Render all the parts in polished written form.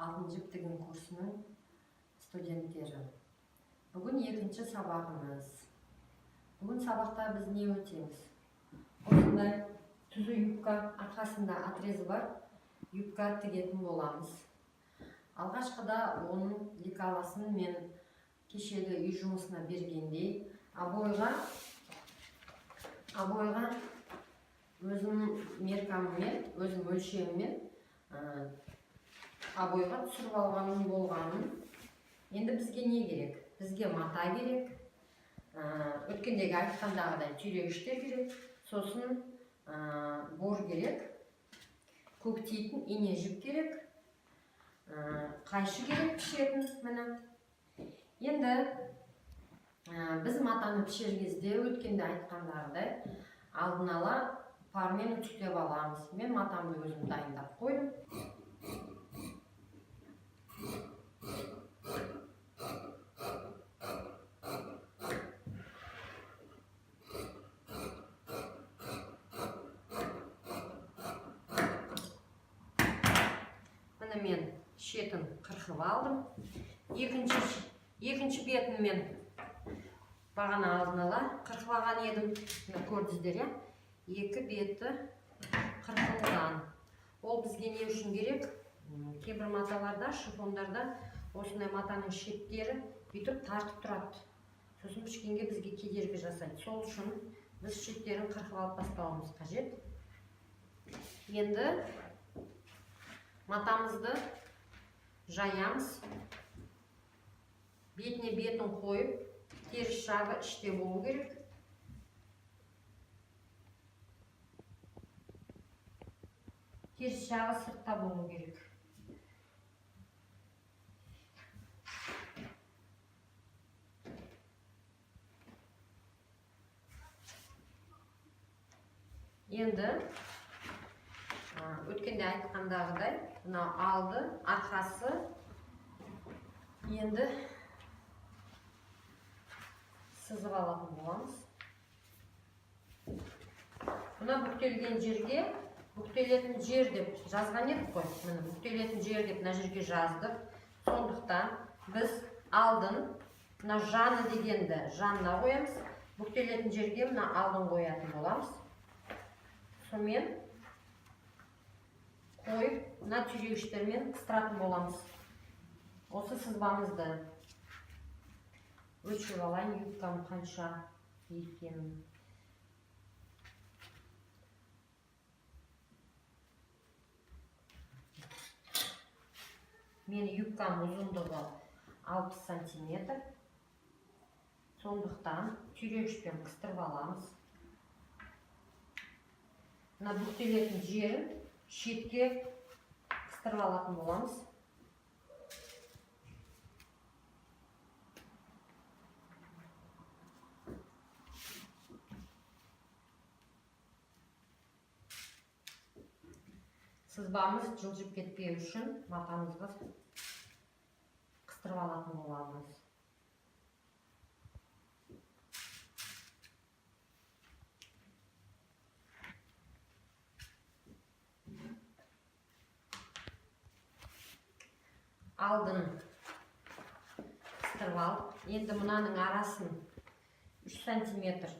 Алтын жіп тігін курсының студенттері. Бүгін екінші сабағымыз. Бүгін сабақта біз не өтеміз? Осындай түзу юбка, арқасында отрезі бар юбка тігетін боламыз. Алғашқыда оның лекаласын мен кешегі үй жұмысына бергендей обойға өзім меркаммен, өзім өлшемімен обойға түсіріп алғаным болғанын. Енді бізге не керек? Бізге мата керек. Өткендегі айтқандағыдай түйрегіштер керек, сосын бор керек, көктейтін ине жіп керек, қайшы керек пішетін. Міне. Енді біз матаны пішер кезде өткенде айтқандағыдай алдын ала пармен үтіктеп аламыз. Мен матамды өзім дайындап қойдым. Міне мен шетін қырқып алдым. Екінші бетін мен бағана алдын ала қырқып алған едім. Міне көрдіңіздер, иә? Екі беті қырқылған. Ол бізге не үшін керек? Кейбір маталарда, шифондарда осындай матаның шеттері бүйтіп тартып тұрады. Сосын пішкенге бізге кедергі жасайды. Сол үшін біз шеттерін қырқып алып тастауымыз қажет. Енді матамызды жаямыз. Бетіне бетін қойып, теріс жағы іште болу керек. Теріс жағы сыртта болу керек. Енді өткенде айтқандағыдай, мынау алды, арқасы. Енді сызып алатын боламыз. Мына бүктелген жерге бүктелетін жер деп жазған едік қой. Міне бүктелетін жер деп мына жерге жаздық. Сондықтан біз алдын мына жаны дегенді жанына қоямыз. Бүктелетін жерге мына алдын қоятын боламыз. Сонымен қойып мына түйрегіштермен қыстыратын боламыз. Осы сызбамызды өлшеп алайын, юбкам қанша екенін. Мен юбкам ұзындығы 60 сантиметр. Сондықтан түйрегішпен қыстырып аламыз. Мына бүктелетін жерін шетке қыстырып алатын боламыз. Сызбамыз жылжып кетпеу үшін матамызға қыстырып алатын боламыз. Алдын қыстырып алып, енді мынаның арасын 3 сантиметр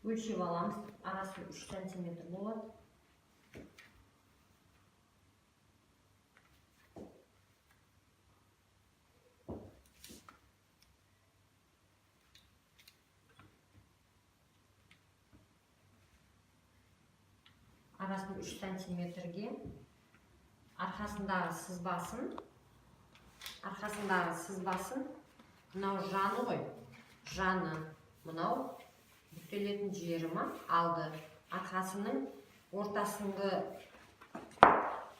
өлшеп аламыз. Арасы 3 сантиметр болады. Арасын 3 сантиметрге арқасындағы сызбасын мынау жаны ғой, жаны мынау бүктелетін жері ма, алды, арқасының ортасынғы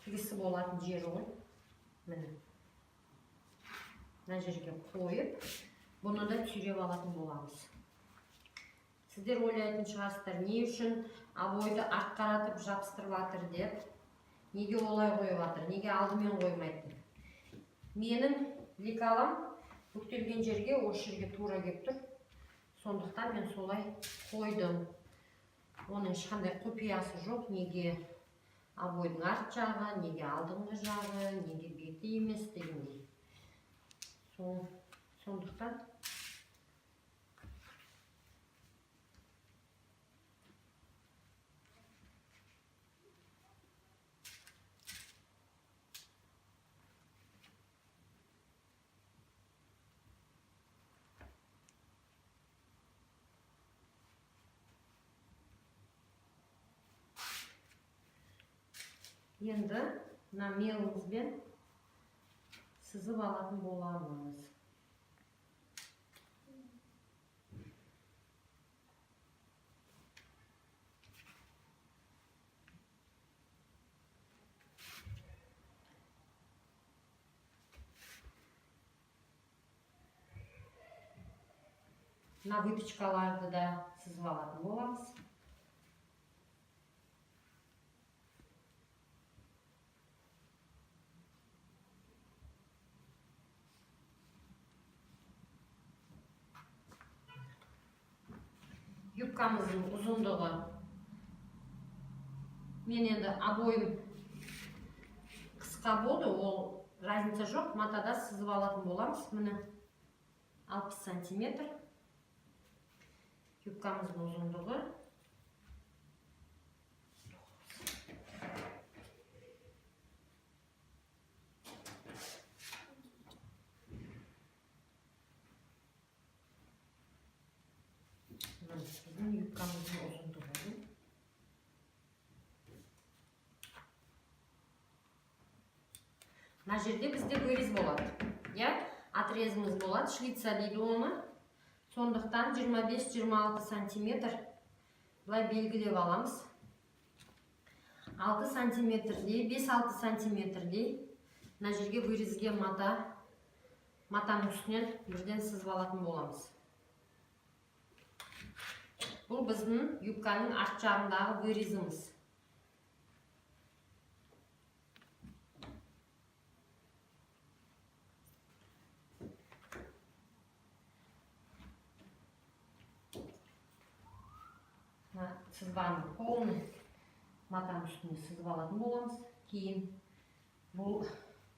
тігісі болатын жері ғой. Міне мына жерге қойып, бұны да түйреп алатын боламыз. Сіздер ойлайтын шығарсыздар, не үшін обойды артқаратып жабыстырып жатыр деп, неге олай қойып жатыр, неге алдымен қоймайды деп. Менің лекалам бүктелген жерге, осы жерге тура келіп тұр. Сондықтан мен солай қойдым. Оның ешқандай құпиясы жоқ, неге Обойдың арт жағы, неге алдыңғы жағы, неге беті емес дегендей. Сондықтан енді мына мелімізбен сызып алатын боламыз. Мына выточкаларды да сызып алатын боламыз. Юбкамыздың ұзындығы, мен енді обойым қысқа болды, ол разница жоқ, матада сызып алатын боламыз. Міне 60 сантиметр юбкамыздың ұзындығы. Біздің юбкамыздың ұзындығы. Мына жерде бізде вырез болады, иә, отрезіміз болады, шлица дейді оны. Сондықтан 25-26 сантиметр былай белгілеп аламыз. 6 сантиметрдей, 5-6 сантиметрдей мына жерге вырезге матаның үстінен бірден сызып алатын боламыз. Бұл біздің юбканың арт жағындағы вырезіміз. Мына сызбаны полный матаның үстіне сызып алатын боламыз. Кейін бұл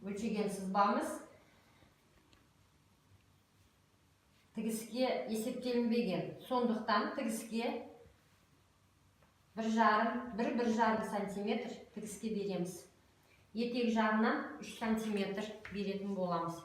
өлшеген сызбамыз тігіске есептелінбеген. Сондықтан тігіске бір жарым сантиметр тігіске береміз. Етек жағынан 3 сантиметр беретін боламыз.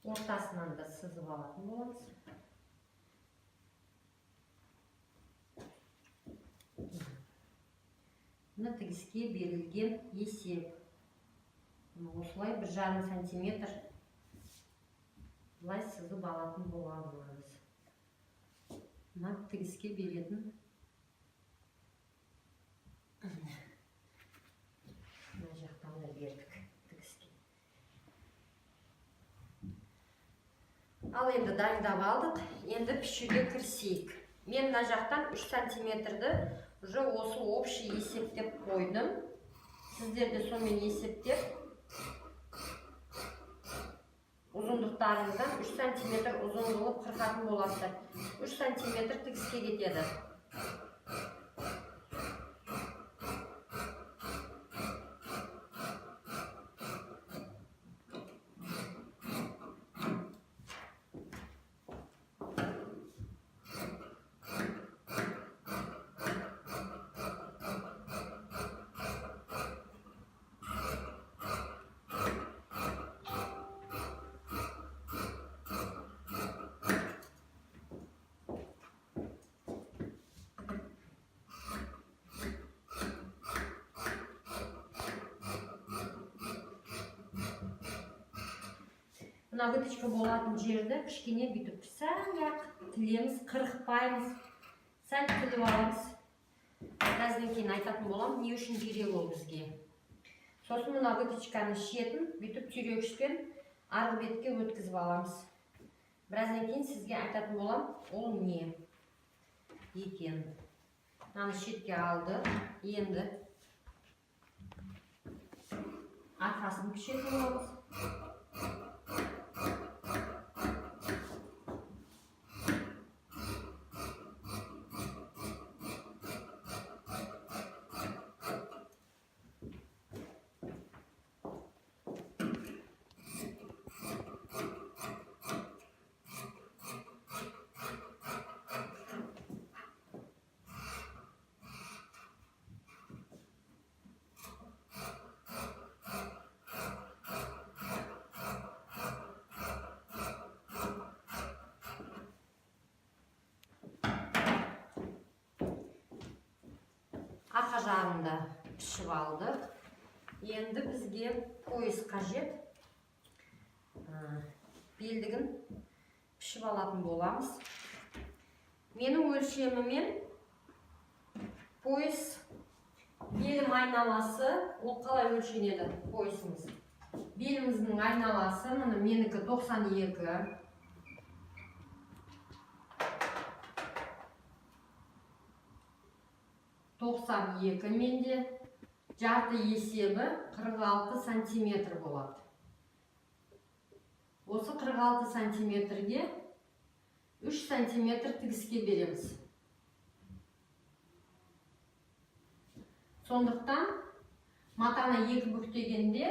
Ортасынан да сызып алатын боламыз. Мына тігіске берілген есеп. Мына осылай бір жарым сантиметр былай сызып алатын боламыз. Мына тігіске беретін мына жақтан да бердік тігіске. Ал енді дайындап алдық, енді пішуге кірісейік. Мен мына жақтан 3 сантиметрді уже осы общий есептеп қойдым. Сіздер де сонымен есептеп ұзындықтарыңыздан 3 сантиметр ұзын қылып қырқатын боласыздар. 3 сантиметр тігіске кетеді. Мына выточка болатын жерді кішкене бүйтіп сәл-ақ тілеміз, қырықпаймыз, сәл тіліп аламыз. Біраздан кейін айтатын боламын, не үшін керек ол бізге. Сосын мына выточканың шетін бүйтіп түйрегішпен арғы бетке өткізіп аламыз. Біраздан кейін сізге айтатын боламын, ол не екен. Мынаны шетке алды. Енді арқасын пішетін боламыз. Арқа жағын да пішіп алдық. Енді бізге пояс қажет. Белдігін пішіп алатын боламыз. Менің өлшемімен пояс белім айналасы, ол қалай өлшенеді поясымыз? Беліміздің айналасы, міне менікі 92. 92 менде жарты есебі 46 сантиметр болады. Осы 46 сантиметрге 3 сантиметр тігіске береміз. Сондықтан матаны екі бүктегенде,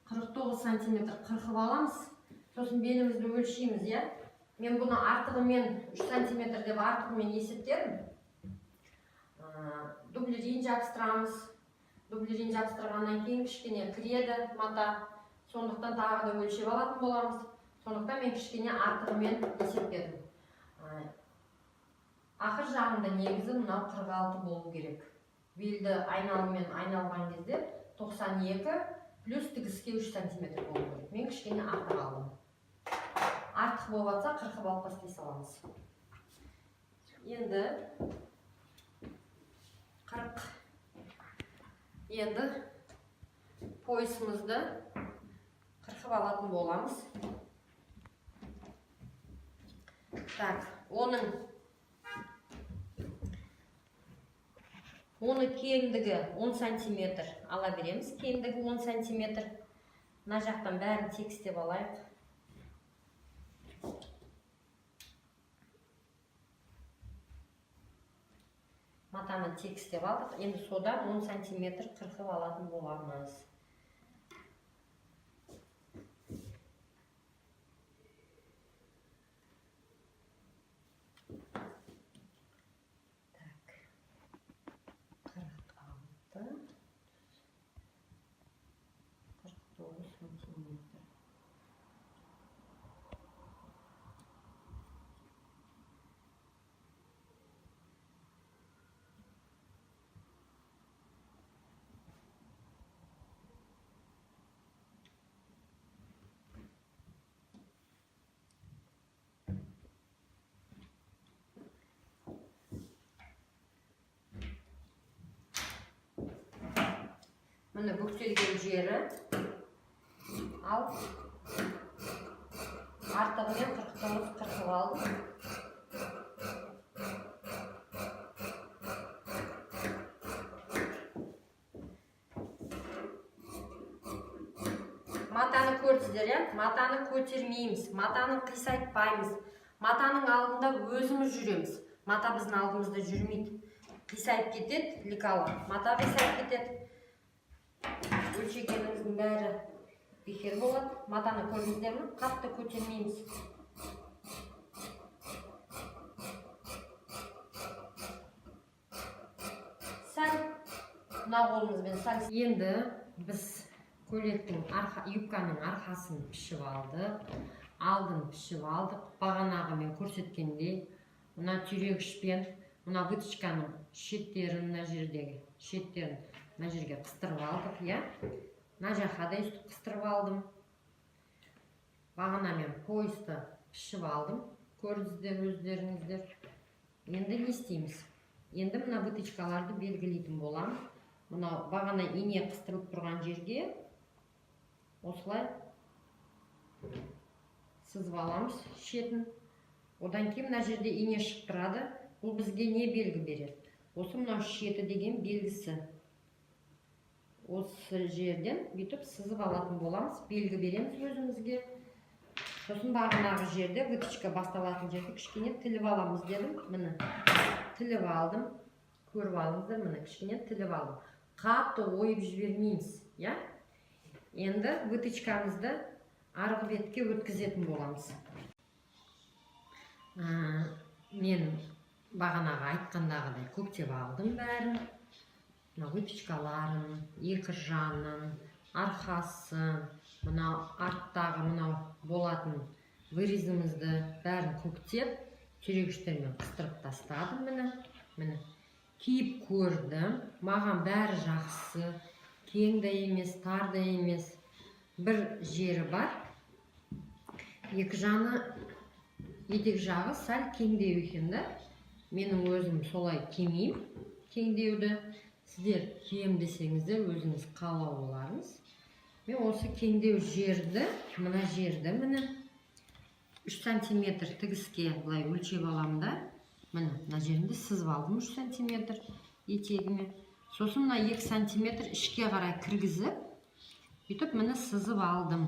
49 сантиметр қырқып аламыз. Сосын белімізді өлшейміз, иә? Мен бұны артығымен 3 сантиметр деп артығымен есептедім. Дублерин жабыстырамыз. Дублерин жабыстырғаннан кейін кішкене кіреді мата. Сондықтан тағы да өлшеп алатын боламыз. Сондықтан мен кішкене артығымен есептедім. Ақыр жағында негізі мынау 46 болу керек. Белді айналыммен айналған кезде 92 плюс тігіске 3 сантиметр болу керек. Мен кішкене артық алдым. Артық болып атса, қырқып алып тастай саламыз. Енді 40. Енді поясымызды қырқып алатын боламыз. Так, оны кеңдігі 10 сантиметр ала береміз. Кеңдігі 10 сантиметр. Мына жақтан бәрін тегістеп алайық. Матаны тегістеп алдық. Енді содан 10 сантиметр қырқып алатын боламыз. Так. 46, 49 сантиметр. Міне бүктелген жері, ал артығымен 49 қырқып алдым. Матаны көрдіңіздер, иә? Матаны көтермейміз, матаны қисайтпаймыз. Матаның алдында өзіміз жүреміз. Мата біздің алдымызда жүрмейді. Қисайып кетеді лекалы. Мата қисайып кетеді. Өлшегеніміздің бәрі бекер болады. Матаны көрдіңіздер ме? Қатты көтермейміз. Сәл мына қолымызбен сәл. Енді біз көйлектің арқа, юбканың арқасын пішіп алдық, алдын пішіп алдық. Бағанағы мен көрсеткендей, мына түйрегішпен мына выточканың шеттерін, мына жердегі шеттерін мына жерге қыстырып алдық, иә? Мына жаққа да өйстіп қыстырып алдым. Бағана мен поясты Пішіп алдым, көрдіңіздер өздеріңіздер. Енді не істейміз? Енді мына выточкаларды белгілейтін боламын. Мынау бағана ине қыстырылып тұрған жерге осылай сызып аламыз шетін. Одан кейін мына жерде ине шығып тұрады. Бұл бізге не белгі береді? Осы мынау шеті деген белгісі. Осы жерден бүйтіп сызып алатын боламыз, белгі береміз өзімізге. Сосын бағанағы жерде выточка басталатын жерде кішкене тіліп аламыз дедім. Міне, тіліп алдым. Көріп алыңыздар, міне кішкене тіліп алдым. Қатты ойып жібермейміз, иә? Енді выточкамызды арғы бетке өткізетін боламыз. Мен бағанағы айтқандағыдай көктеп алдым бәрін. Мына выточкаларын, екі жанын, арқасын, мынау арттағы мынау болатын вырезімізді бәрін көктеп, түйрегіштермен қыстырып тастадым. Міне, міне киіп көрдім, маған бәрі жақсы, кең де емес, тар да емес. Бір жері бар, екі жаны, етек жағы сәл кеңдеу екен да. Менің өзім солай кимеймін кеңдеуді, сіздер кием десеңіздер өзіңіз қалауларыңыз. Мен осы кеңдеу жерді, мына жерді міне 3 сантиметр тігіске былай өлшеп аламын да, міне мына жерінде сызып алдым 3 сантиметр етегіме. Сосын мына 2 сантиметр ішке қарай кіргізіп, бүйтіп міне сызып алдым.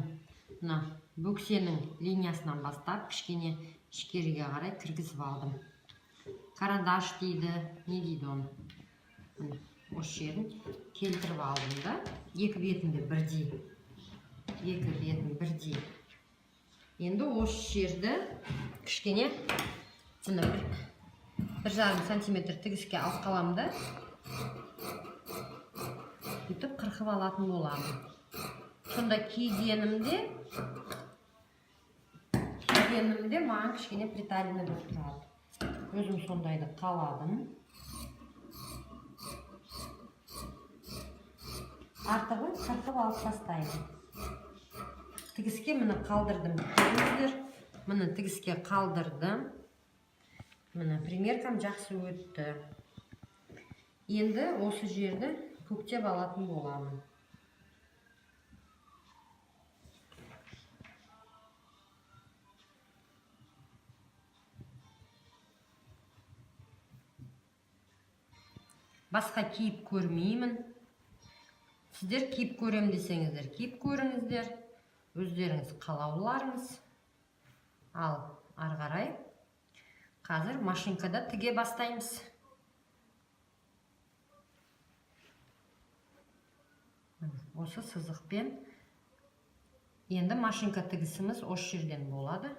Мына бөксенің линиясынан бастап кішкене ішкеріге қарай кіргізіп алдым. Карандаш дейді, не дейді оны? Міне осы жерін келтіріп алдым да, екі бетін де бірдей. Екі бетін бірдей. Енді осы жерді кішкене міне 1,5 сантиметр тігіске алып қаламын да, бүйтіп қырқып алатын боламын. Сонда кигенімде маған кішкене приталенный болып тұрады. Өзім сондайды қаладым. Артығын қырқып алып тастаймын. Тігіске міне қалдырдым. Көрдіңіздер? Міне тігіске қалдырдым. Міне примеркам жақсы өтті. Енді осы жерді көктеп алатын боламын. Басқа киіп көрмеймін. Сіздер киіп көрем десеңіздер, киіп көріңіздер. Өздеріңіз қалауларыңыз. Ал ары қарай қазір машинкада тіге бастаймыз. Осы сызықпен енді машинка тігісіміз осы жерден болады.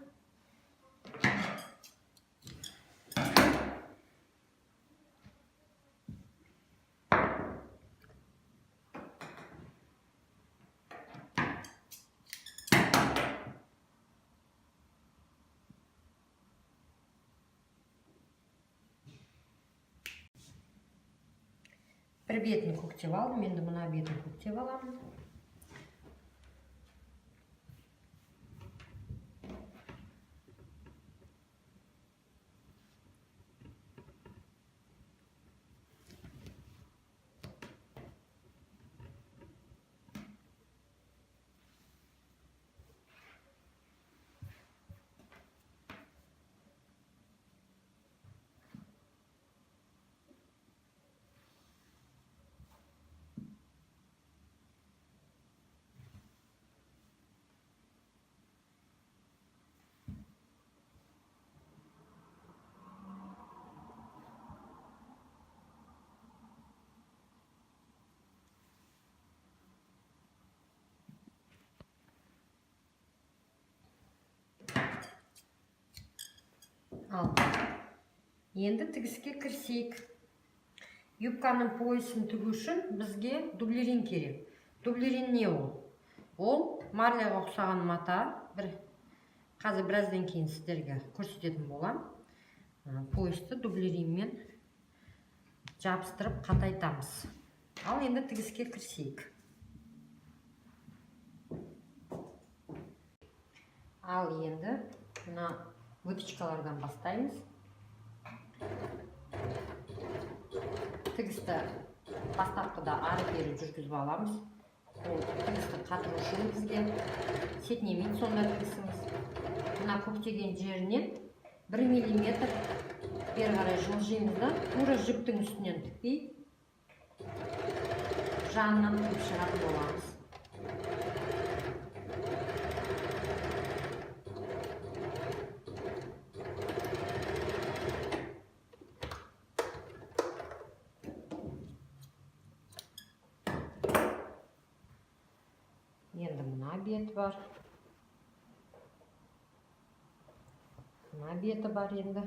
Бір бетін көктеп алдым, енді мына бетін көктеп аламын. Ал енді тігіске кірісейік. Юбканың поясын тігу үшін бізге дублерин керек. Дублерин не ол? Ол марляға ұқсаған мата. Бір қазір біраздан кейін сіздерге көрсететін боламын. Поясты дублеринмен жабыстырып қатайтамыз. Ал енді тігіске кірісейік. Ал енді Мына выточкалардан бастаймыз. Тігісті бастапқыда ары бері жүргізіп аламыз. Ол тігісті қатыру үшін бізге сетінемейді сонда тігісіміз. Мына көктеген жерінен 1 миллиметр бері қарай жылжимыз да, тура жіптің үстінен тікпей, жанынан тігіп шығатын боламыз. Енді мына бет бар. Мына беті бар енді.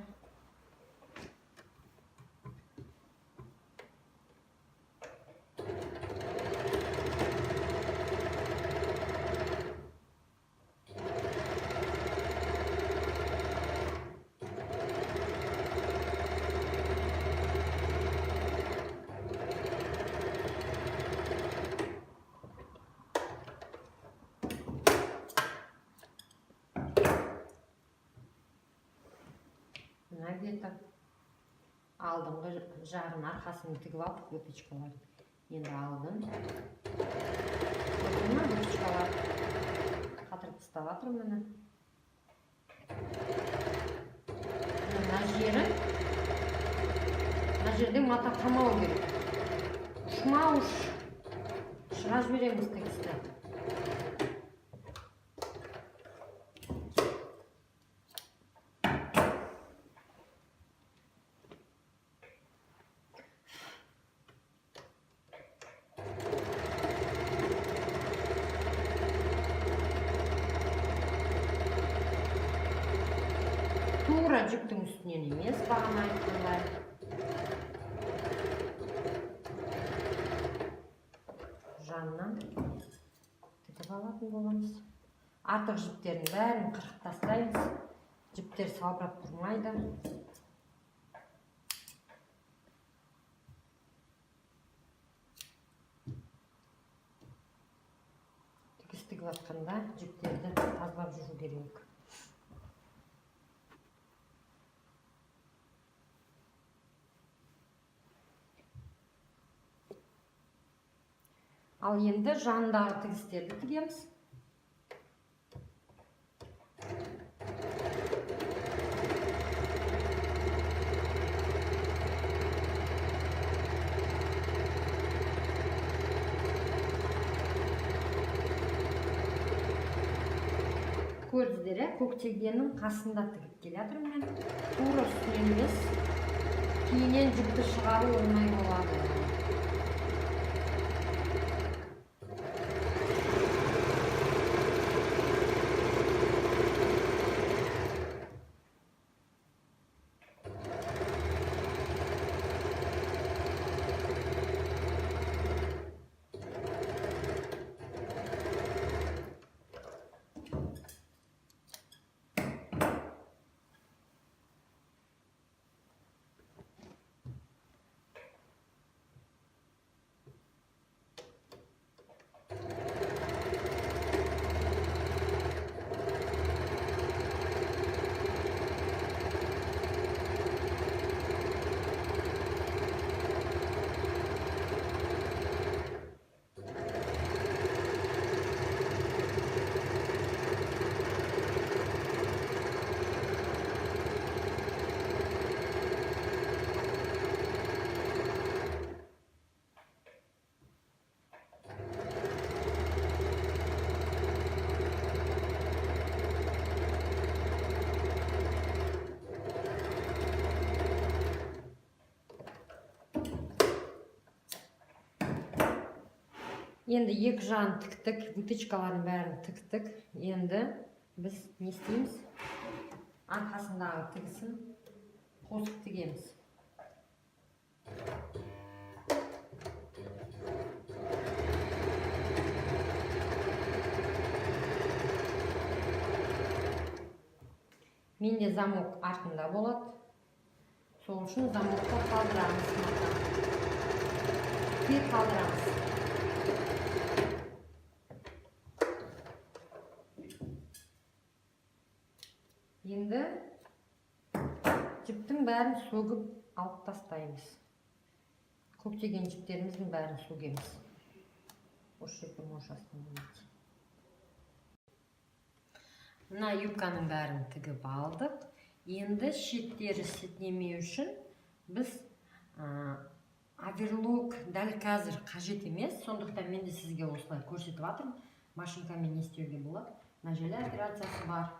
Мына беті алдыңғы жағын, арқасын тігіп алдық выточкаларын. Енді алдын. Көрдің ме, выточкалар қатырып тастап жатырмын міне. Мына жері, мына жерде мата қамау керек. Ұшма ұш. Шыға жібереміз тігісті. Тура жіптің үстінен емес, бағана айтқандай. Жанынан тігіп алатын боламыз. Артық жіптердің бәрін қырқып тастаймыз. Жіптер салбырап тұрмайды. Тігіс тігіп жатқанда жіптерді тазалап жүру керек. Ал енді жанындағы тігістерді тігеміз. Көрдіңіздер, ә? Көктегеннің қасында тігіп келе жатырмын мен. Тура үстінен емес, кейіннен жіпті шығару оңай болады. Енді екі жағын тіктік, выточкалардың бәрін тіктік. Енді біз не істейміз? Арқасындағы тігісін қосып тігеміз. Менде замок артында болады. Сол үшін замокты қалдырамыз. Тек қалдырамыз. Енді жіптің бәрін сөгіп алып тастаймыз. Көптеген жіптеріміздің бәрін сөгеміз. Осы жерде можно остановить. Мына юбканың бәрін тігіп алдық. Енді шеттері сетінемеу үшін біз оверлок дәл қазір қажет емес, сондықтан мен де сізге осылай көрсетіп жатырмын. Машинкамен не істеуге болады? Мына жерде операциясы бар.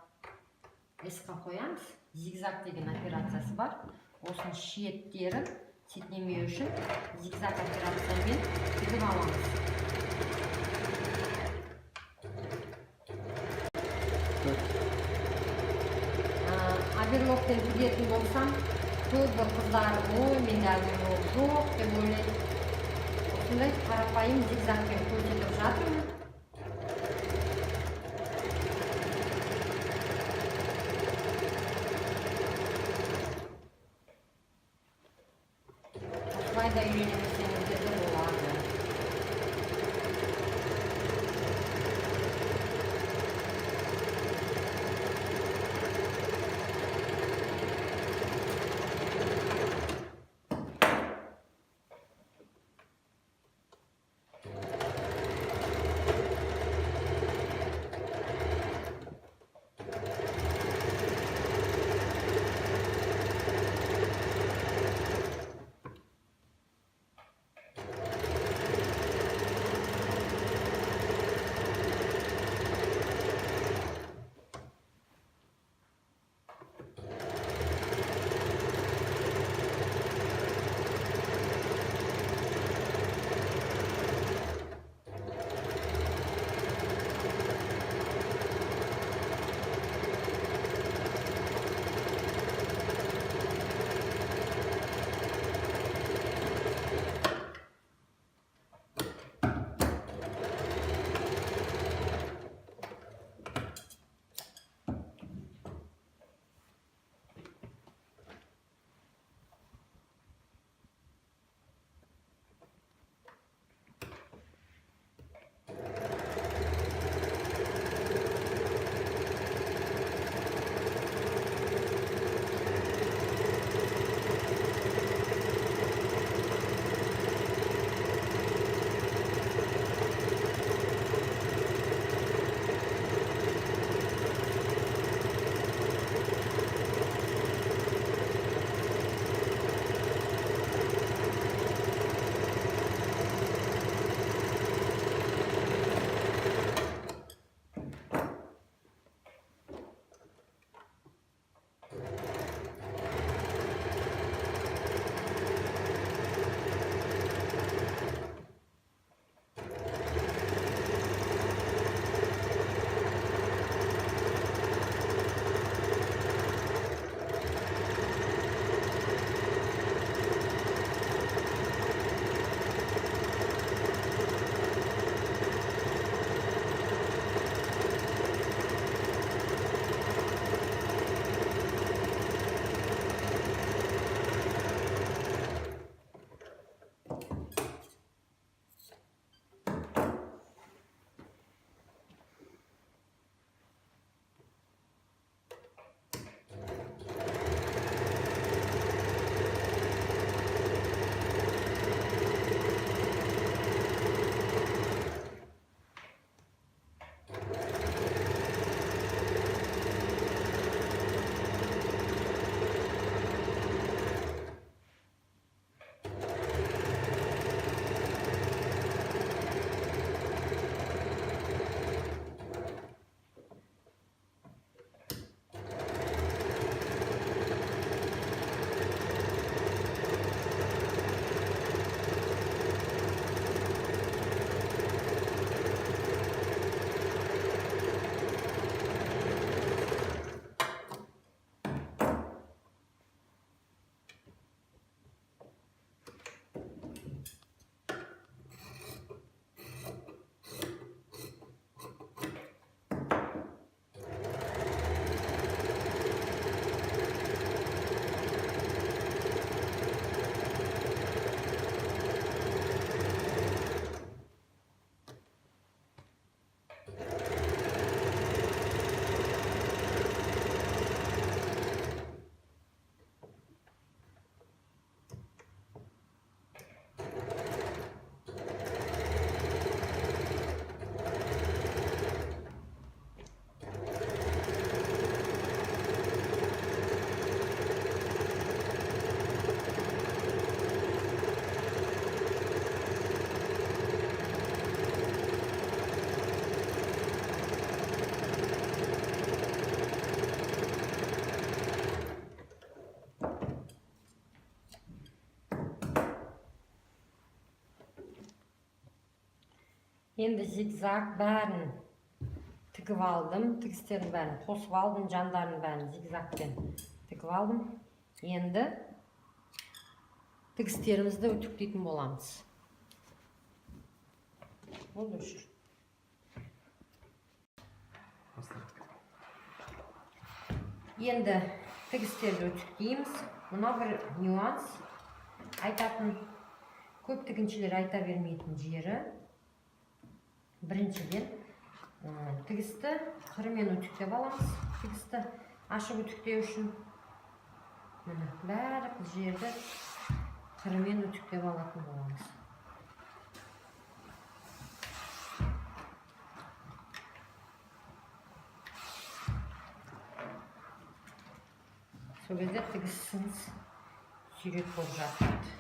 С-қа қоямыз. Зигзаг деген операциясы бар. Осының шеттерін сетінемеу үшін зигзаг операциямен тігіп аламыз. Оверлокпен тігетін болсам, көбі қыздар ой, менде оверлок жоқ деп ойлайды. Осындай қарапайым зигзагпен көрсетіп жатырмын. Осылай да үйренбесеңіздер де болады. Енді зигзаг бәрін тігіп алдым, тігістердің бәрін қосып алдым, жандарын бәрін зигзагпен тігіп алдым. Енді тігістерімізді үтіктейтін боламыз. Болды, өшір. Баста. Енді тігістерді үтіктейміз. Мына бір нюанс айтатын, көп тігіншілер айта бермейтін жері. Біріншіден, тігісті қырымен үтіктеп аламыз. Тігісті ашып үтіктеу үшін міне барлық жерді қырымен үтіктеп алатын боламыз. Сол кезде тігісіңіз сүйрек болып жатады.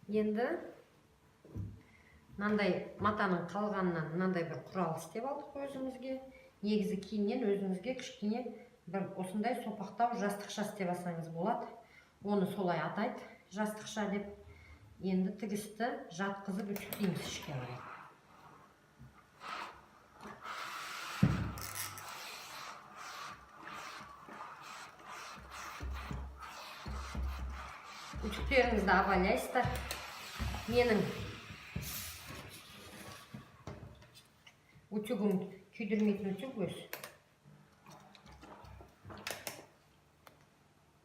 Енді мынандай матаның қалғанынан мынандай бір құрал істеп алдық өзімізге. Негізі кейіннен өзіңізге кішкене бір осындай сопақтау жастықша істеп алсаңыз болады. Оны солай атайды, жастықша деп. Енді тігісті жатқызып үтіктейміз ішке қарай. Үтіктеріңізді абайлайсыздар. Менің утюгім күйдірмейтін утюг өзі.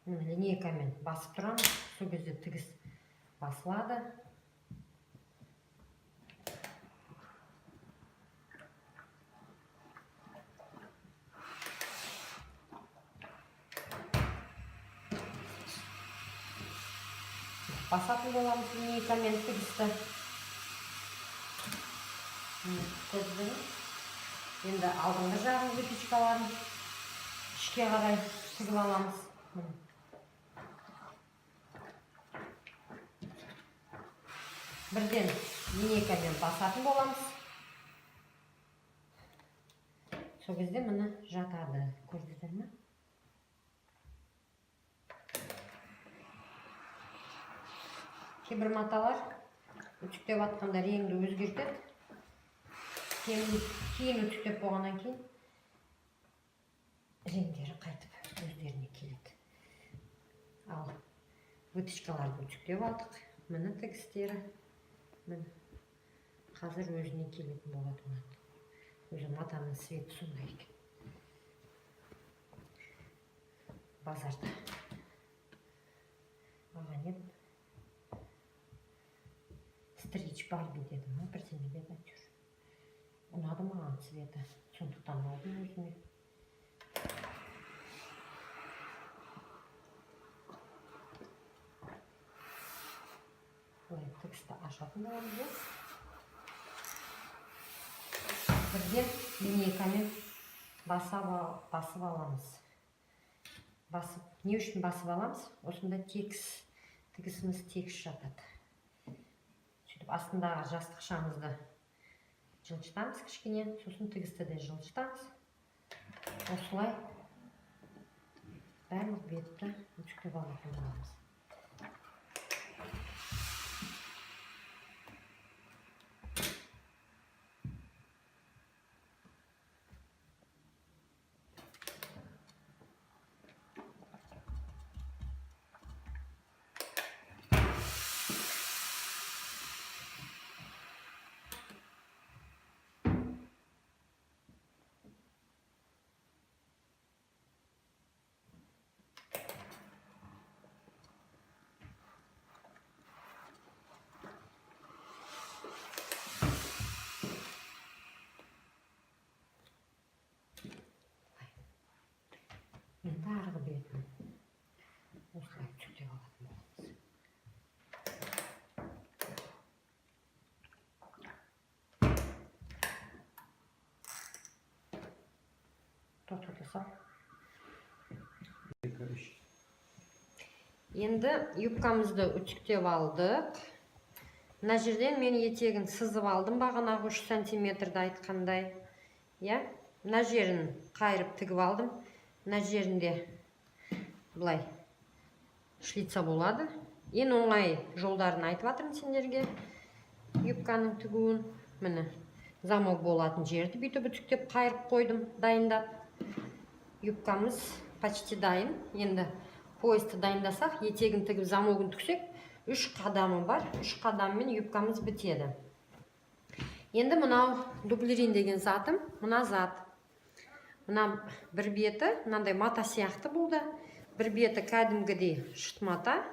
Міне, линейкамен басып тұрамын, сол кезде тігіс басылады. Басатын боламыз линейкамен тігісті. Міне, көрдіңіздер ме? Енді алдыңғы жағын выточкаларын ішке қарай тігіп аламыз. Міне. Бірден линейкамен басатын боламыз. Сол кезде міне жатады. Көрдіңіздер ме? Кейбір маталар үтіктеп жатқанда реңді өзгертеді. Кейін үтіктеп болғаннан кейін реңдері қайтып өздеріне келеді. Ал выточкаларды үтіктеп алдық. Міне тігістері. Міне қазір өзіне келетін болады мына. Өзі матаның цветі сондай екен. Базарда алған едім. Стрич Барби дедім ма, бірдеме деді әйтеуір. Ұнады маған цветі, сондықтан алдым өзіме. Былай тігісті ашатын боламыз, иә. Бірден линейкамен басып аламыз. Басып, не үшін басып аламыз? Осында тегіс, тігісіміз тегіс жатады. Сөйтіп астындағы жастықшамызды жылжытамыз кішкене, сосын тігісті де жылжытамыз. Осылай барлық бетті үтіктеп алатын боламыз. Енді арғы бетін осылай үтіктеп алатын боламыз. Тоқтата сал. 2, 3. Енді юбкамызды үтіктеп алдық. Мына жерден мен етегін сызып алдым, бағанағы 3 сантиметрді айтқандай. Иә, мына жерін қайырып тігіп алдым. Мына жерінде былай шлица болады. Ең оңай жолдарын айтып жатырмын сендерге юбканың тігуін. Міне, замок болатын жерді бүйтіп үтіктеп қайырып қойдым, дайындап. Юбкамыз почти дайын. Енді поясты дайындасақ, етегін тігіп замогын тіксек, 3 қадамы бар. 3 қадаммен юбкамыз бітеді. Енді мынау дублерин деген затым, мына зат. Мына бір беті мынандай мата сияқты болды. Бір беті кәдімгідей шыт мата,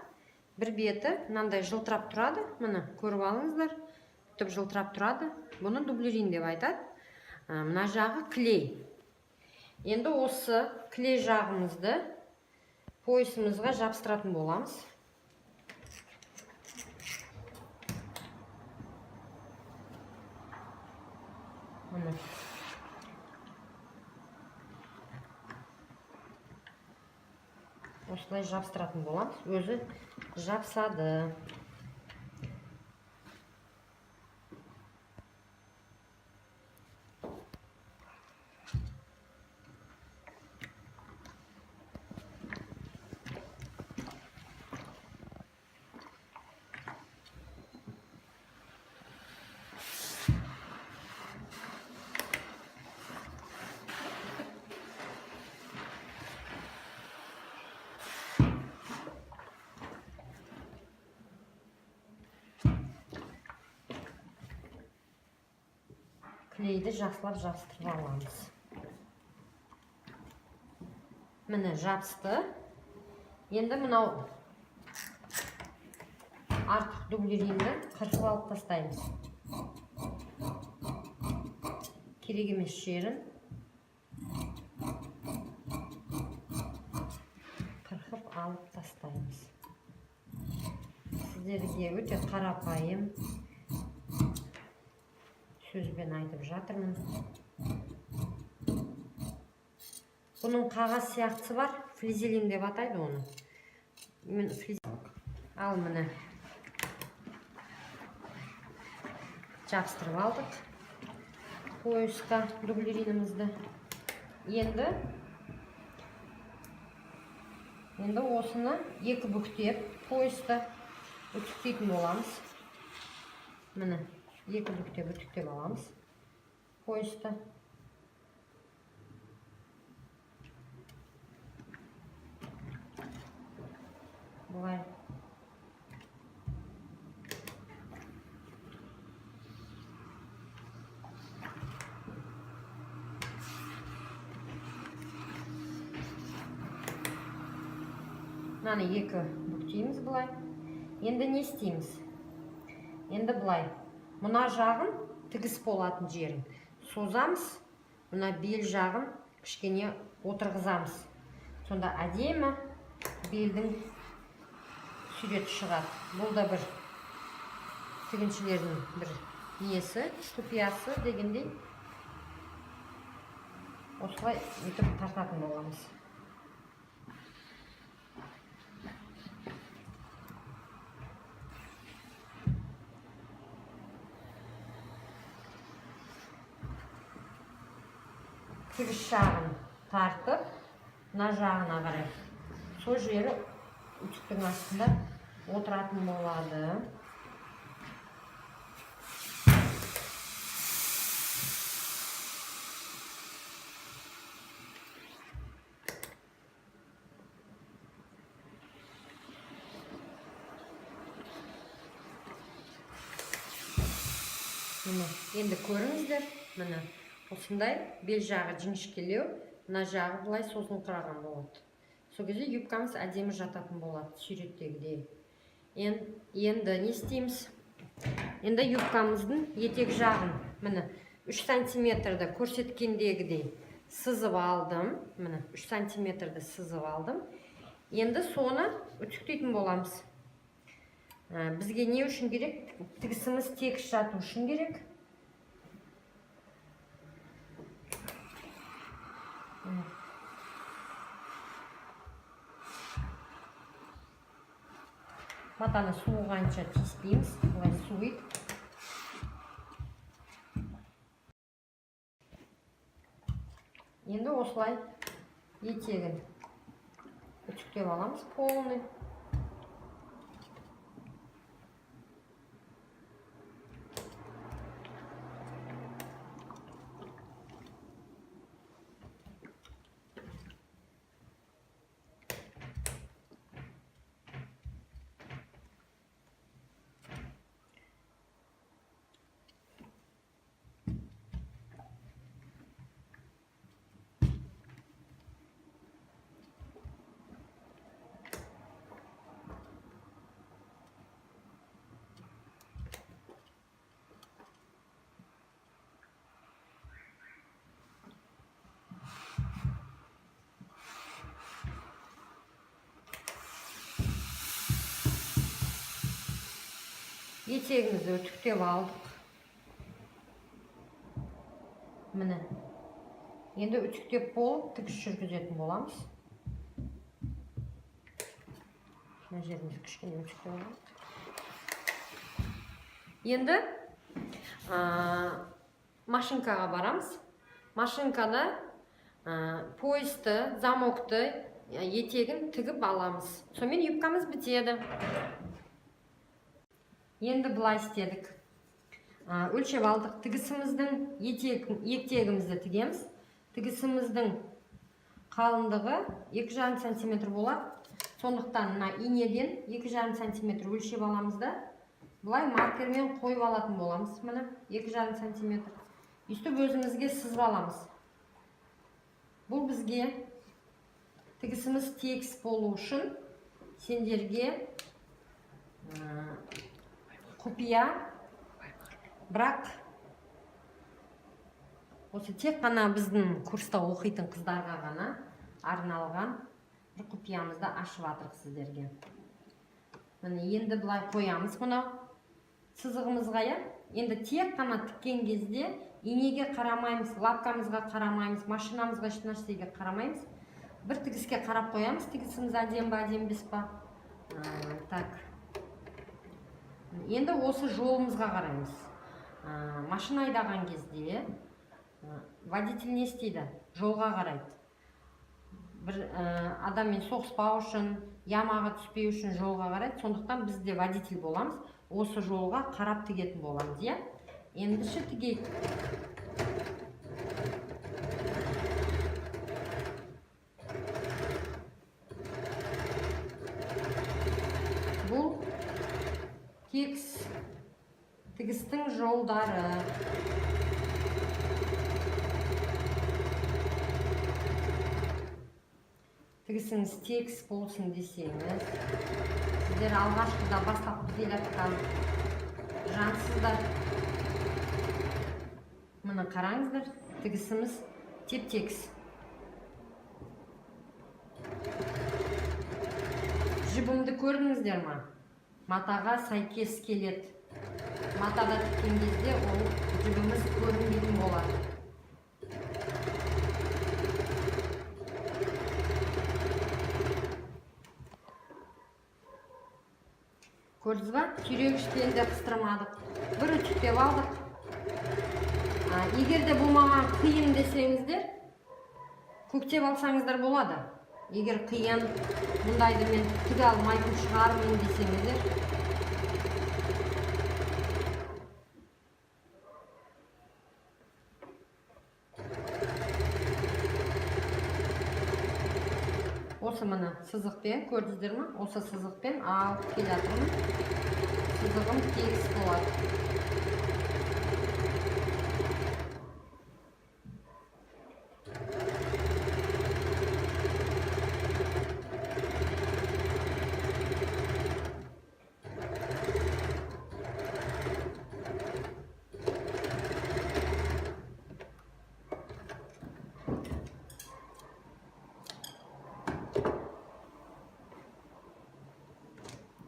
бір беті мынандай жылтырап тұрады. Міне, көріп алыңыздар. Бүйтіп жылтырап тұрады. Бұны дублерин деп айтады. Мына жағы клей. Енді осы клей жағымызды поясымызға жабыстыратын боламыз. Міне. Осылай жабыстыратын боламыз. Өзі жабысады. Клейді жақсылап жабыстырып аламыз. Міне, жабысты. Енді мынау артық дублеринді қырқып алып тастаймыз. Керек емес жерін қырқып алып тастаймыз. Сіздерге өте қарапайым сөзбен айтып жатырмын. Бұның қағаз сияқтысы бар, флизелин деп атайды оны. Мен ал міне жабыстырып алдық поясқа дублеринімізді. Енді осыны екі бүктеп поясты үтіктейтін боламыз. Міне, екі бүктеп үтіктеп аламыз поясты. Былай. Мынаны екі бүктейміз былай. Енді не істейміз? Енді былай. Мына жағын тігіс болатын жерін созамыз, мына бел жағын кішкене отырғызамыз. Сонда әдемі белдің суреті шығады. Бұл да бір тігіншілердің бір несі, құпиясы дегендей. Осылай өйтіп тартатын боламыз. Тігіс жағын тартып, мына жағына қарай сол жері үтіктің астында отыратын болады. Міне, енді көріңіздер, міне осындай бел жағы жіңішкелеу, мына жағы былай созылыңқыраған болады. Сол кезде юбкамыз әдемі жататын болады, суреттегідей. Енді не істейміз? Енді юбкамыздың етек жағын, міне, 3 сантиметрді көрсеткендегідей сызып алдым. Міне, 3 сантиметрді сызып алдым. Енді соны үтіктейтін боламыз. Бізге не үшін керек? Тігісіміз тегіс жату үшін керек. Матаны суығанша тиіспейміз, былай суиды. Енді осылай етегін үтіктеп аламыз полный. Етегімізді үтіктеп алдық. Міне. Енді үтіктеп болып тігіс жүргізетін боламыз. Мына жерімізді кішкене үтіктеп алайық. Енді машинкаға барамыз. Машинкада поясты, замокты, етегін тігіп аламыз. Сонымен юбкамыз бітеді. Енді былай істедік. Өлшеп алдық. Тігісіміздің етегімізді тігеміз. Тігісіміздің қалыңдығы 2,5 сантиметр болады. Сондықтан мына инеден 2,5 сантиметр өлшеп аламыз да, былай маркермен қойып алатын боламыз. Міне 2,5 сантиметр. Өйстіп өзімізге сызып аламыз. Бұл бізге тігісіміз тегіс болу үшін сендерге құпия, бірақ осы тек қана біздің курста оқитын қыздарға ғана арналған бір құпиямызды ашып жатырмыз сіздерге. Міне енді былай қоямыз мынау сызығымызға, иә? Енді тек қана тіккен кезде инеге қарамаймыз, лапкамызға қарамаймыз, машинамызға, еш нәрсеге қарамаймыз. Бір тігіске қарап қоямыз, тігісіміз әдемі ба, әдемі емес па. Так. Енді осы жолымызға қараймыз. Машина айдаған кезде водитель не істейді? Жолға қарайды. Бір адаммен соғыспау үшін, ямаға түспеу үшін жолға қарайды. Сондықтан біз де водитель боламыз. Осы жолға қарап тігетін боламыз, иә? Ендеше тігейік. Бұл тегіс тігістің жолдары. Тігісіңіз тегіс болсын десеңіз, сіздер алғашқыда бастап келе жатқан жансыздар. Міне қараңыздар, тігісіміз теп-тегіс. Жібімді көрдіңіздер ма? Матаға сәйкес келеді. Матада тіккен кезде ол жібіміз көрінбейтін болады. Көрдіңіз ба? Түйрегішпен де қыстырмадық. Бір үтіктеп алдық. Егер де бұл маған қиын десеңіздер, көктеп алсаңыздар болады. Егер қиын, мұндайды мен тіге алмайтын шығармын десеңіздер. Осы міне сызықпен, көрдіңіздер ме? Осы сызықпен алып келе жатырмын. Сызығым тегіс болады.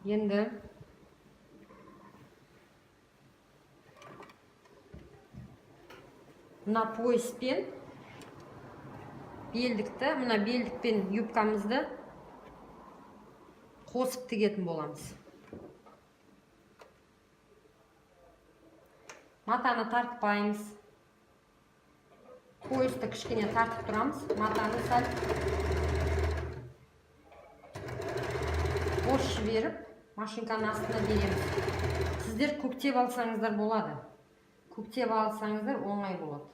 Енді мына пояспен белдікті, мына белдікпен юбкамызды қосып тігетін боламыз. Матаны тартпаймыз, поясты кішкене тартып тұрамыз. Матаны сәл бос жіберіп, машинканың астына береміз. Сіздер көктеп алсаңыздар болады, көктеп алсаңыздар, оңай болады.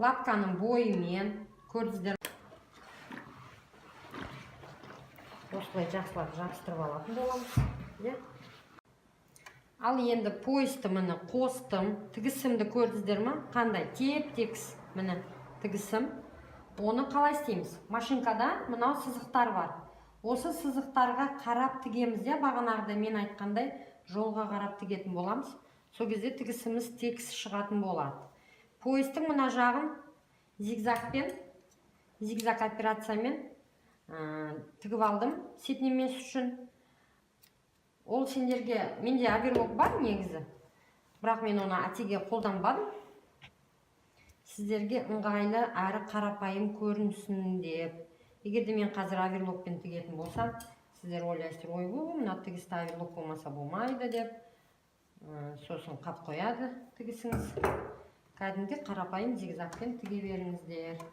Лапканың бойымен, көрдіңіздер, осылай жақсылап жабыстырып алатын боламыз, иә. Ал енді поясты, міне, қостым. Тігісімді көрдіңіздер ма, қандай теп тегіс міне тігісім. Оны қалай істейміз? Машинкада мынау сызықтар бар, осы сызықтарға қарап тігеміз, иә. Бағанағыдай мен айтқандай, жолға қарап тігетін боламыз. Сол кезде тігісіміз тегіс шығатын болады. Поястың мына жағын зигзагпен, зигзаг операциямен тігіп алдым сетінемес үшін. Ол сендерге, менде оверлок бар негізі, бірақ мен оны әтеге қолданбадым, сіздерге ыңғайлы әрі қарапайым көрінсін деп. Егер де мен қазір оверлокпен тігетін болсам, сіздер ойлайсыздар: «Ойбу, мына тігісті оверлок болмаса болмайды», – деп. Сосын қап қояды тігісіңіз. Кәдімгі қарапайым зигзагпен тіге беріңіздер.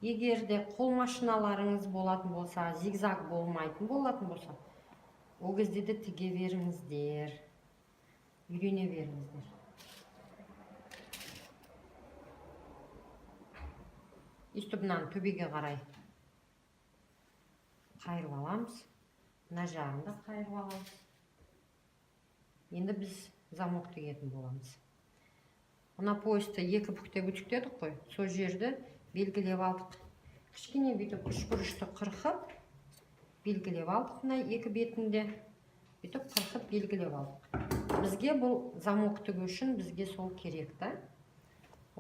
Егер де қол машиналарыңыз болатын болса, зигзаг болмайтын болатын болса, ол кезде де тіге беріңіздер, үйрене беріңіздер. Өйстіп мынаны төбеге қарай қайырып аламыз, мына жағын да қайырып аламыз. Енді біз замок тігетін боламыз. Мына поясты екі бүктеп үтіктедік қой, сол жерді белгілеп алдық. Кішкене бүйтіп үшбұрышты қырқып белгілеп алдық. Мына екі бетінде бүйтіп қырқып белгілеп алдық. Бізге бұл замок тігу үшін бізге сол керек та.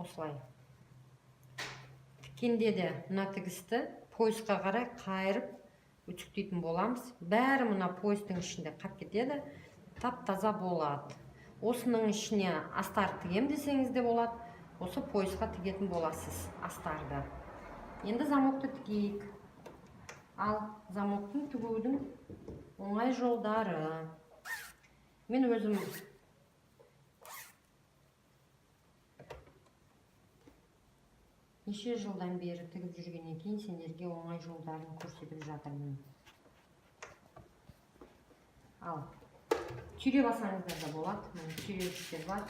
Осылай тіккенде де мына тігісті поясқа қарай қайырып үтіктейтін боламыз. Бәрі мына поястың ішінде қап кетеді, тап таза болады. Осының ішіне астар тігем десеңіз де болады, осы поясқа тігетін боласыз астарды. Енді замокты тігейік. Ал замоктың тігудің оңай жолдары, мен өзім неше жылдан бері тігіп жүргеннен кейін сендерге оңай жолдарын көрсетіп жатырмын. Ал түйреп алсаңыздар да болады. Міне, түйрегіштер бар,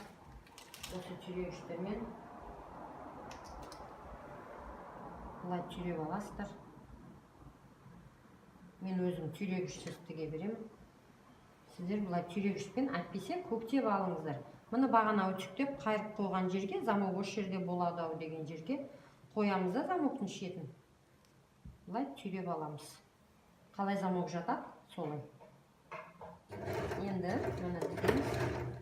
осы түйрегіштермен былай түйреп аласыздар. Мен өзім түйрегішсіз тіге беремін, сіздер былай түйрегішпен, әйтпесе көктеп алыңыздар. Міне, бағана үтіктеп қайырып қойған жерге, замок осы жерде болады ау деген жерге қоямыз да, замоктың шетін былай түйреп аламыз. Қалай замок жатады, солай. Енді міне, тігеміз.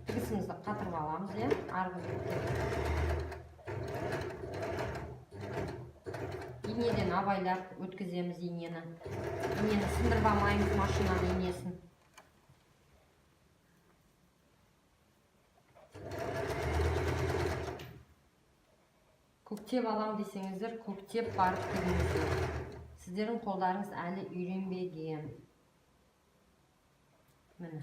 Тігісімізді қатырып аламыз, иә, арғы бетте. Инеден абайлап өткіземіз инені. Инені сындырып алмаймыз, машинаның инесін. Көктеп алам десеңіздер, көктеп барып тігіңіздер. Сіздердің қолдарыңыз әлі үйренбеген. Міне,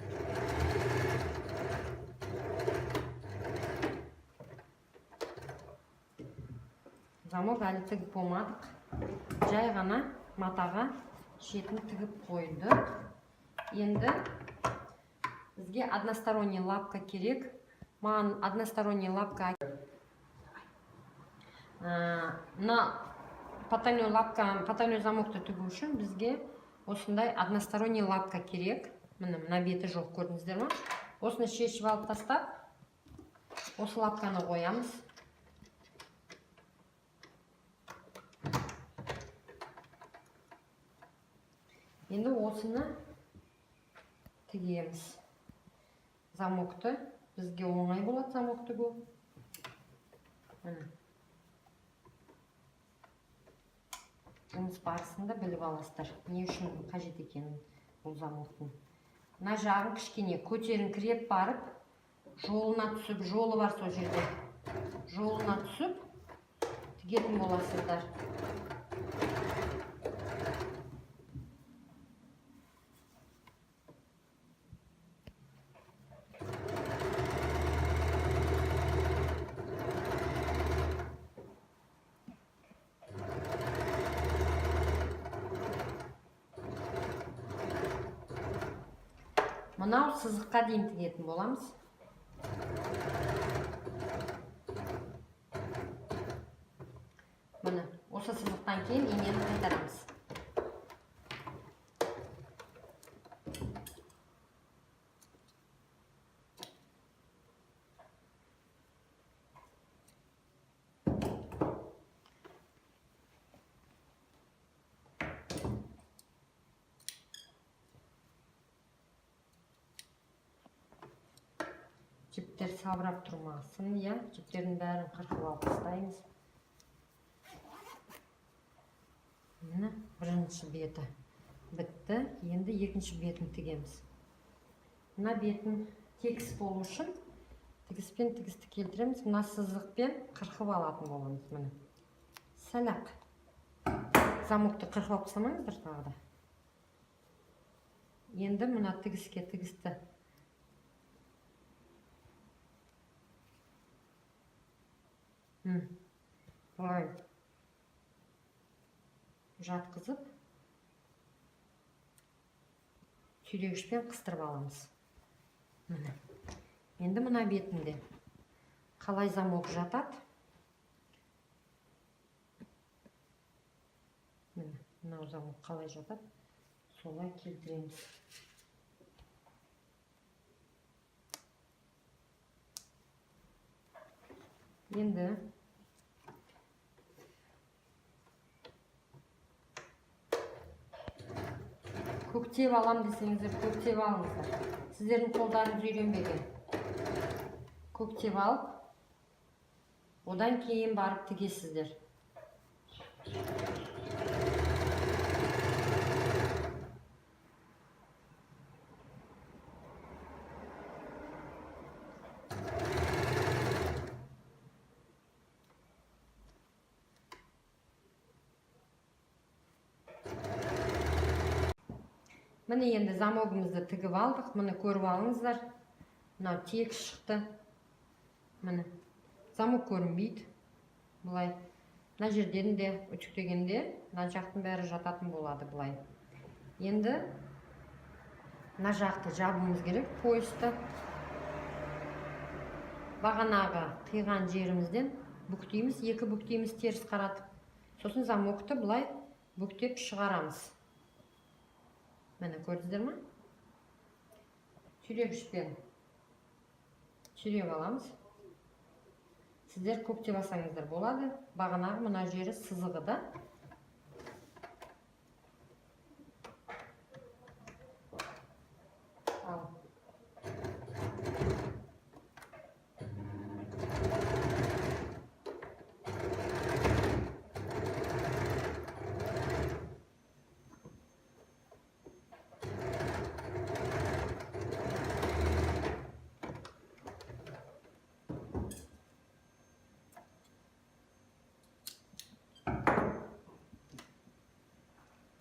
замок әлі тігіп болмадық, жай ғана матаға шетін тігіп қойдық. Енді бізге односторонний лапка керек. Маған односторонний лапка. Мына потайной лапка, потайной замокты тігу үшін бізге осындай односторонний лапка керек. Міне, мына беті жоқ, көрдіңіздер ма? Осыны шешіп алып тастап, осы лапканы қоямыз. Енді осыны тігеміз. Замокты бізге оңай болады замок тігу. Міне. Жұмыс барысында біліп аласыздар, не үшін қажет екенін бұл замоктың. Мына жағын кішкене көтеріңкіреп барып, жолына түсіп, жолы бар сол жерде. Жолына түсіп тігетін боласыздар. Мынау сызыққа дейін тігетін боламыз. Міне, осы сызықтан кейін инені қайтарамыз. Жіптер салбырап тұрмасын, иә, жіптердің бәрін қырқып алып тастаймыз. Міне, бірінші беті бітті. Енді екінші бетін тігеміз. Мына бетін тегіс болу үшін тігіспен тігісті келтіреміз. Мына сызықпен қырқып алатын боламыз. Міне, сәл-ақ. Замокты қырқып алып тастамаңыздар тағы да. Енді мына тігіске тігісті былай жатқызып, түйрегішпен қыстырып аламыз. Міне. Енді мына бетінде қалай замок жатады? Міне, мынау замок қалай жатады, солай келтіреміз. Енді көктеп алам десеңіздер, көктеп алыңыздар. Сіздердің қолдарыңыз үйренбеген. Көктеп алып, одан кейін барып тігесіздер. Міне, енді замогымызды тігіп алдық. Міне, көріп алыңыздар. Мынау тегіс шықты. Міне, замок көрінбейді. Былай. Мына жерден де үтіктегенде мына жақтың бәрі жататын болады былай. Енді мына жақты жабуымыз керек, поясты. Бағанағы қиған жерімізден бүктейміз, екі бүктейміз теріс қаратып. Сосын замокты былай бүктеп шығарамыз. Міне, көрдіңіздер ме? Түйрегішпен түйреп аламыз. Сіздер көктеп алсаңыздар болады. Бағанағы мына жері сызығы да. Ал.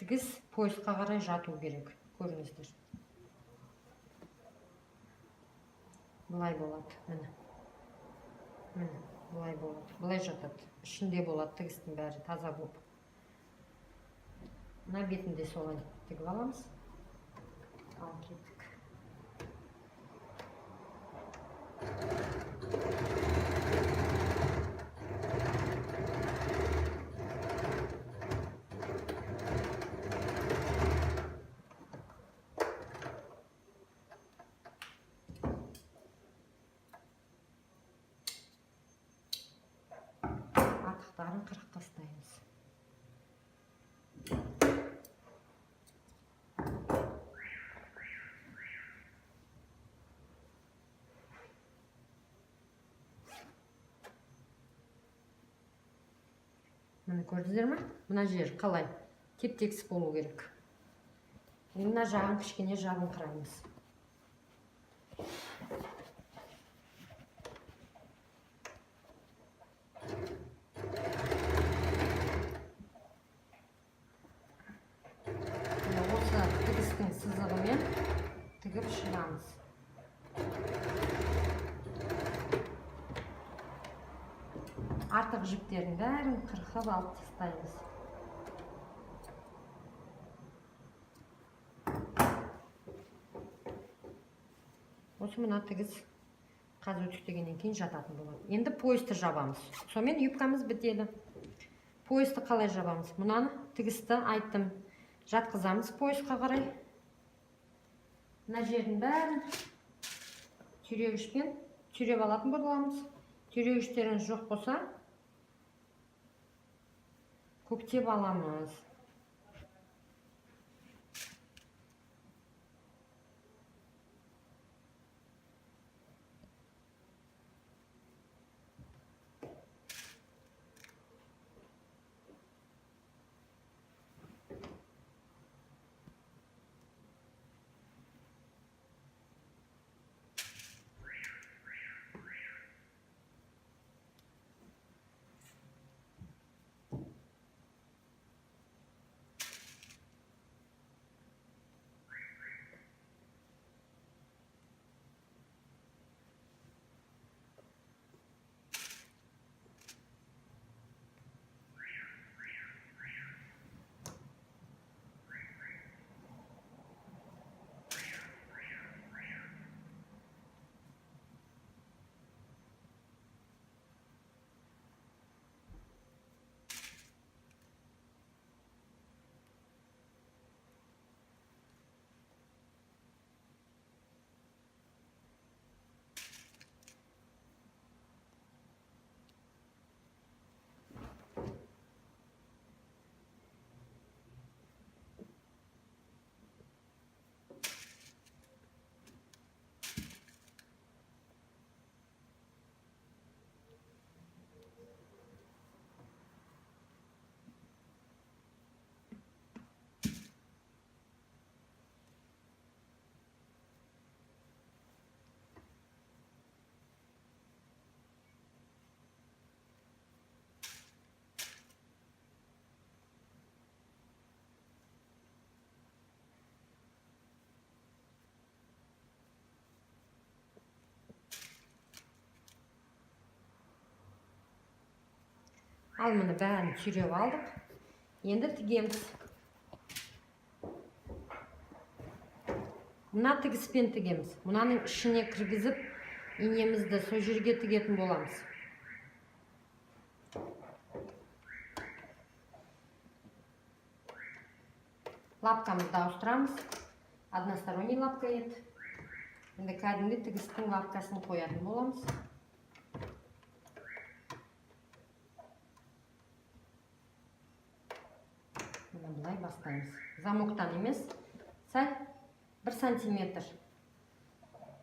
Тігіс поясқа қарай жату керек, көріңіздер. Былай болады, міне. Міне, былай болады. Былай жатады. Ішінде болады тігістің бәрі таза болып. Мына бетін де солай тігіп аламыз. Ал кеттік. Міне, көрдіңіздер ме? Мына жер қалай теп-тегіс болу керек. Енді мына жағын кішкене жабыңқыраймыз. Міне, осы тігістің сызығымен тігіп шығамыз. Артық жіптердің бәрін қырқып алып тастаймыз. Осы мына тігіс қазір үтіктегеннен кейін жататын болады. Енді поясты жабамыз. Сонымен юбкамыз бітеді. Поясты қалай жабамыз? Мынаны тігісті айттым. Жатқызамыз поясқа қарай. Мына жердің бәрін түйрегішпен түйреп алатын боламыз. Түйрегіштеріңіз жоқ болса, көктеп аламыз. Ал міне бәрін түйреп алдық. Енді тігеміз. Мына тігіспен тігеміз. Мынаның ішіне кіргізіп, инемізді сол жерге тігетін боламыз. Лапкамызды ауыстырамыз. Односторонний лапка еді. Енді кәдімгі тігістің лапкасын қоятын боламыз. Мына былай бастаймыз. Замоктан емес, сәл 1 сантиметр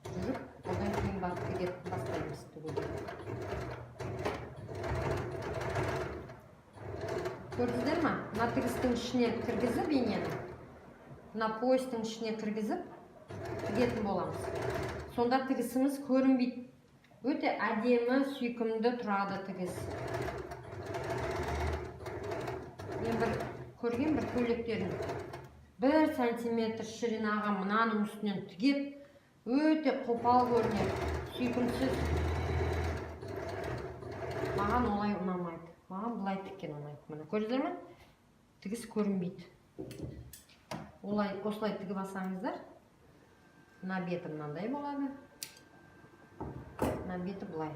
жүріп, одан кейін барып тігіп бастаймыз тігуді. Көрдіңіздер ме? Мына тігістің ішіне кіргізіп инені, мына поястың ішіне кіргізіп тігетін боламыз. Сонда тігісіміз көрінбейді. Өте әдемі, сүйкімді тұрады тігіс. Мен бір көрген бір көйлектерін 1 сантиметр ширинаға мынаның үстінен тігеп, өте қопал көрінеді, сүйкімсіз. Маған олай ұнамайды. Маған былай тіккен ұнайды. Міне көрдіңіздер ме? Тігіс көрінбейді. Олай, осылай тігіп алсаңыздар, мына беті мынандай болады. Мына беті былай.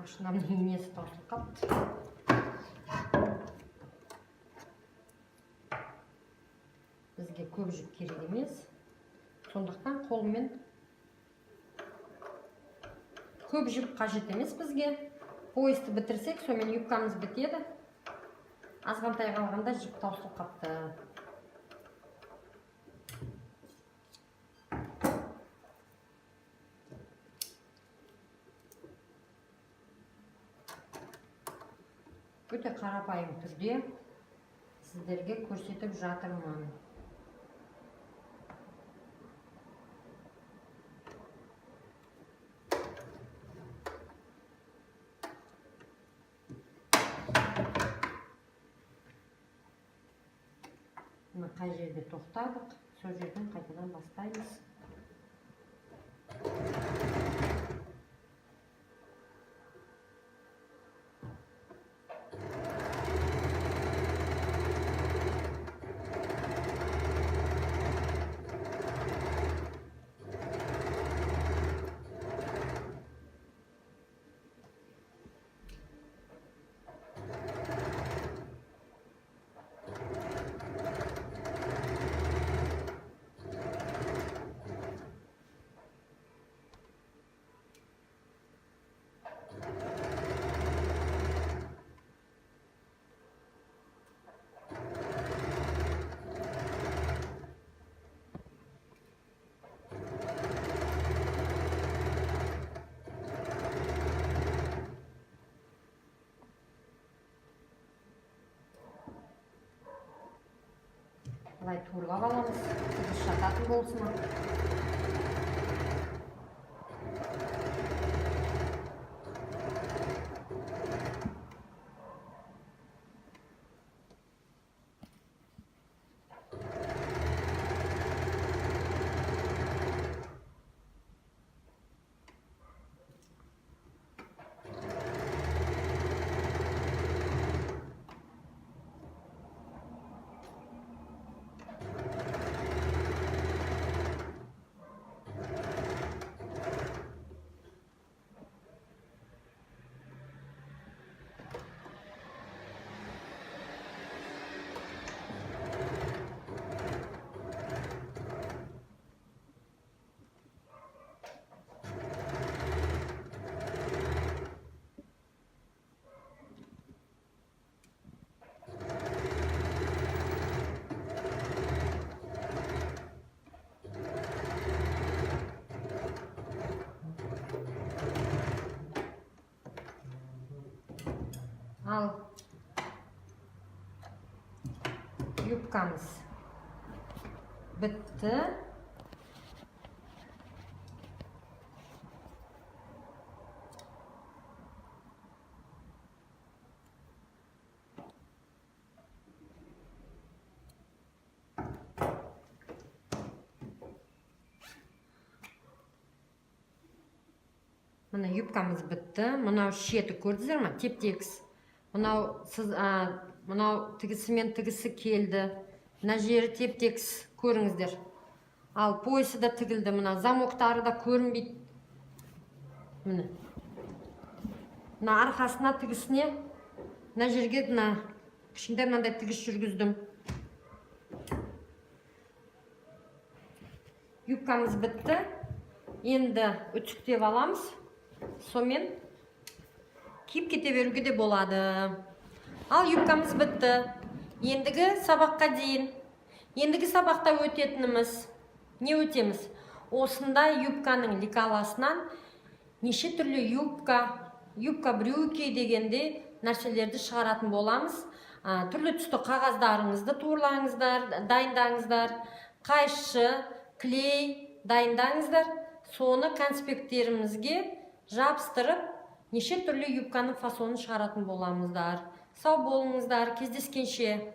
Машинамның инесі таусылып қалыпты. Бізге көп жіп керек емес. Сондықтан қолмен көп жіп қажет емес бізге. Поясты бітірсек, сонымен юбкамыз бітеді. Азғантай қалғанда жіп таусылып қапты. Өте қарапайым түрде сіздерге көрсетіп жатырмын. Мына қай жерде тоқтадық, сол жерден қайтадан бастаймыз. Былай турлап аламыз, тігіс жататын болсын. Ал юбкамыз бітті. Мына юбкамыз бітті. Мынау шеті көрдіңіздер ма? Теп-тегіс. Мынау сыз, мынау тігісімен тігісі келді. Мына жері теп-тегіс, көріңіздер. Ал поясы да тігілді, мына замоктары да көрінбейді. Міне. Мына арқасына тігісіне, мына жерге мына кішкентай мынандай тігіс жүргіздім. Юбкамыз бітті. Енді үтіктеп аламыз. Сонымен киіп кете беруге де болады. Ал юбкамыз бітті. Ендігі сабаққа дейін. Ендігі сабақта өтетініміз не өтеміз? Осындай юбканың лекаласынан неше түрлі юбка, юбка брюки дегенде нәрселерді шығаратын боламыз. Түрлі түсті қағаздарыңызды турлаңыздар, дайындаңыздар. Қайшы, клей дайындаңыздар. Соны конспекттерімізге жабыстырып, неше түрлі юбканың фасонын шығаратын боламыздар. Сау болыңыздар, кездескенше.